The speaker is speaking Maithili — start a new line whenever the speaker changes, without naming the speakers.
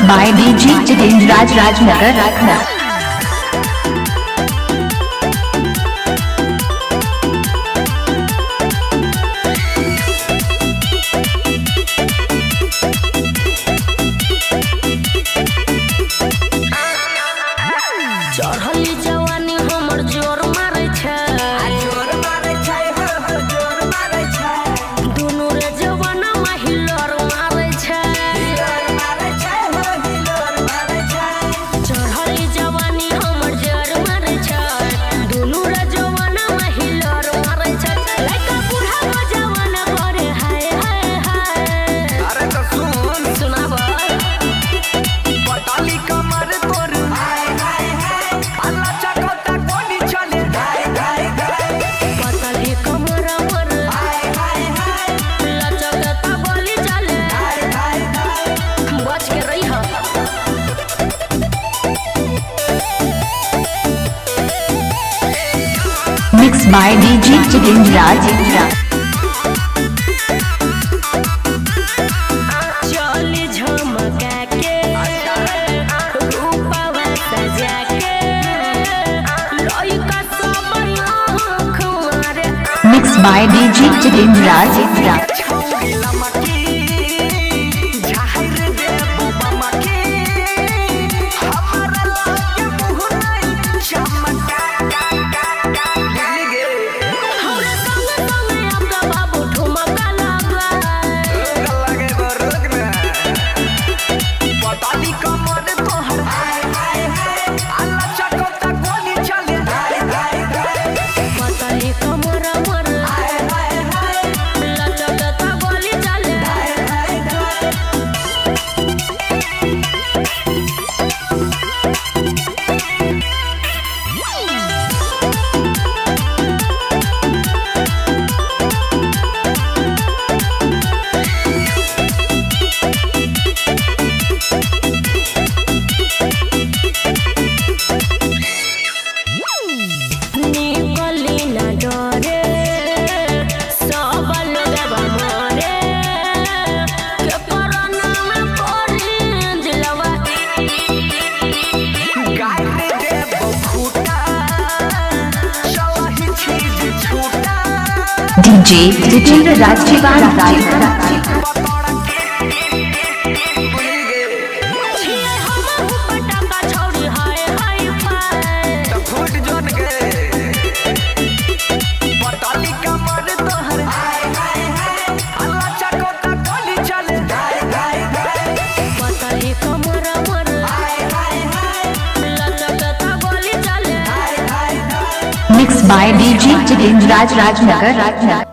By DJ Jitendra Raj Rajnagar Rajnagar.
चढ़ली जवानी हमर जोर मारै छै,
जोर मारै छै हो हो जोर मारै छै,
दुनू रे जवाना महिलोर मारै छै,
हिलोर मारै छै हो हिलोर मारै छै।
चढ़ली जवानी हमर जोर मारै छै, दुनू रे जवाना महिलोर मारै छै, लइका बूढ़ा जवाना करे हाय हाय हाय।
अरे तो सुन
सुनाब।
पटाली कमर तोर हाय हाय हाय, अल्लाह चकोता कोनी चले हाय हाय हाय,
पतली कमर मोर
हाय हाय हाय,
लचकता बोली चले
हाय हाय हाय।
बच के रही।
Mix by DJ Jitendra Raj.
चली झमका के रूपवा सजा के लइका सब आँख मारे।
Mix by DJ Jitendra Raj.
छौरी लमकी झाहिर दे बुबा मकी, हमारा लागे मुँह नहीं चमका दिल गे।
हमरा संग संग आपका बाबू ठुमका लगा।
रोग लगे वो रोग ना। पटाली कमर तोहर हाय हाय हाय, अल्लाह चकोता गोली चले हाय हाय हाय,
पतली कमर मोर
हाय हाय हाय,
लचकता बोली चले।
हाय हाय हाय।
निकली न डरे सब लोगवा मरे के कोरोना में पड़ी दिलवा।
गाय रे देबो खूटा, चलही चीज छूटा।
DJ Jitendra Raj Jiwan.
Patoda के बुझ गे।
छियै हमहु पटाखा छौरी हाय हाय फाय।
तो फूट जोन गे। पटाली कमर तोहर हाय हाय हाय, अल्लाह चकोता गोली चले हाय हाय हाय,
पतली कमर मोर
हाय हाय हाय,
लचकता बोली चले।
हाय हाय हाय।
Mix by DJ Jitendra Raj Rajnagar.